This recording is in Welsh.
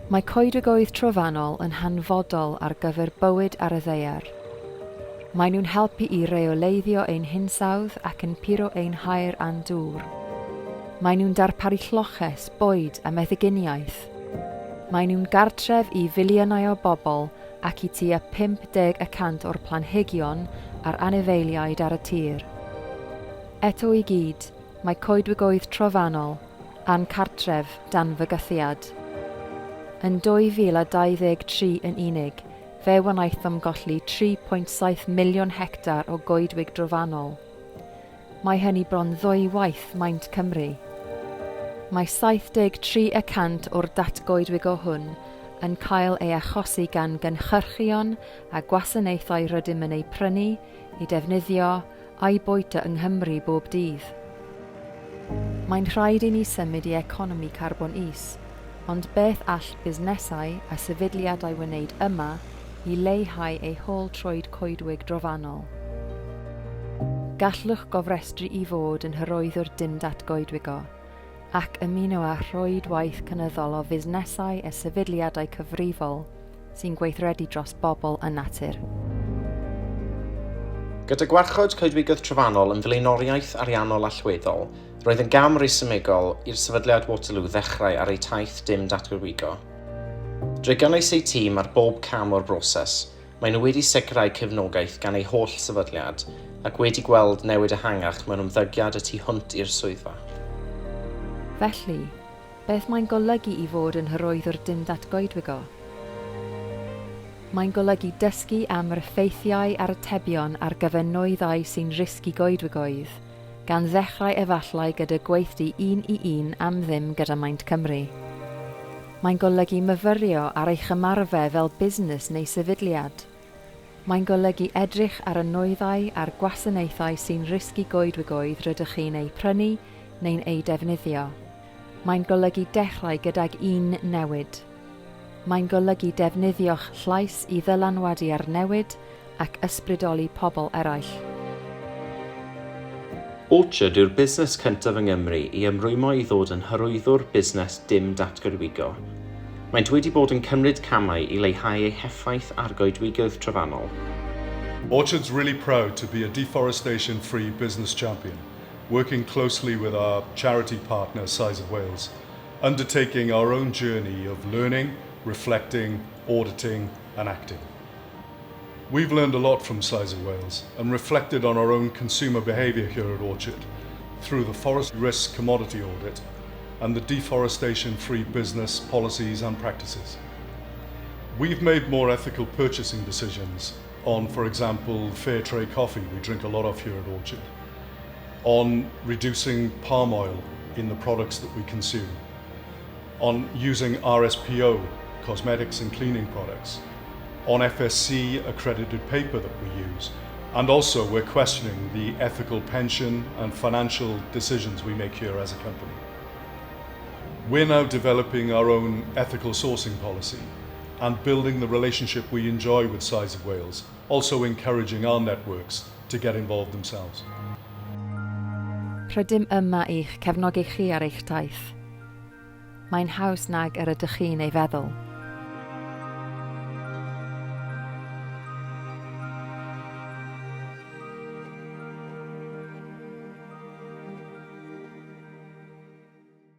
Mae coedwigoedd trofannol yn hanfodol ar gyfer bywyd ar y ddaear. Maen nhw'n helpu i reoleiddio ein hinsawdd ac yn puro ein haer a'n dŵr. Maen nhw'n darparu lloches, bwyd a meddyginiaeth. Maen nhw'n gartref i filiynau o bobl ac i tua 50 y cant o'r planhigion a'r anifeiliaid ar y tir. Eto i gyd, mae coedwigoedd trofannol, a'n cartref, dan fygythiad. Yn 2023 yn unig, fe wnaethom golli 3.7 miliwn hectar o goedwig drofannol. Mae hynny bron ddwywaith maint Cymru. Mae 73 y cant o'r datgoedwigo hwn yn cael ei achosi gan gynhyrchion a gwasanaethau rydym yn eu prynu, eu defnyddio a'u bwyta yng Nghymru bob dydd. Mae'n rhaid i ni symud i economi carbon is, ond beth all busnesau a sefydliadau wneud yma i leihau eu hôl troed coedwig drofannol? Gallwch gofrestru i fod yn hyrwyddwr dim datgoedwigo, ac ymuno â rhwydwaith cynyddol o fusnesau a sefydliadau cyfrifol sy'n gweithredu dros bobl a natur. Gyda gwarchod coedwigoedd trofannol yn flaenoriaeth ariannol allweddol, roedd yn gam rhesymegol i'r Sefydliad Waterloo ddechrau ar eu taith dim datgoedwigo. Drwy gynnwys eu tîm ar bob cam o'r broses, maen nhw wedi sicrhau cefnogaeth gan eu holl sefydliad ac wedi gweld newid ehangach mewn ymddygiad y tu hwnt i'r swyddfa. Felly, Beth mae'n golygu i fod yn hyrwyddwr dim datgoedwigo? Mae'n golygu dysgu am yr effeithiau a'r atebion ar gyfer nwyddau sy'n risg i goedwigoedd, gan ddechrau efallai gyda gweithdy un i un am ddim gyda Maint Cymru. Mae'n golygu myfyrio ar eich ymarfer fel busnes neu sefydliad. Mae'n golygu edrych ar y nwyddau a'r gwasanaethau sy'n risg i goedwigoedd rydych chi'n eu prynu neu'n eu defnyddio. Mae'n golygu dechrau gydag un newid. Mae'n golygu defnyddio'ch llais i ddylanwadu ar newid ac ysbrydoli pobl eraill. Orchard yw'r busnes cyntaf yng Nghymru i ymrwymo i ddod yn hyrwyddwr busnes dim datgoedwigo. Maent wedi bod yn cymryd camau i leihau eu heffaith ar goedwigoedd trofannol. Orchard's really proud to be a deforestation-free business champion, working closely with our charity partner Size of Wales, undertaking our own journey of learning, reflecting, auditing and acting. We've learned a lot from Size of Wales and reflected on our own consumer behaviour here at Orchard through the Forest Risk Commodity Audit and the deforestation-free business policies and practices. We've made more ethical purchasing decisions on, for example, fair trade coffee we drink a lot of here at Orchard, on reducing palm oil in the products that we consume, on using RSPO, cosmetics and cleaning products, on FSC accredited paper that we use, and also we're questioning the ethical pension and financial decisions we make here as a company. We're now developing our own ethical sourcing policy and building the relationship we enjoy with Size of Wales, also encouraging our networks to get involved themselves. Rydym yma i'ch cefnogi chi ar eich taith. Mae'n haws nag yr ydych chi'n ei feddwl.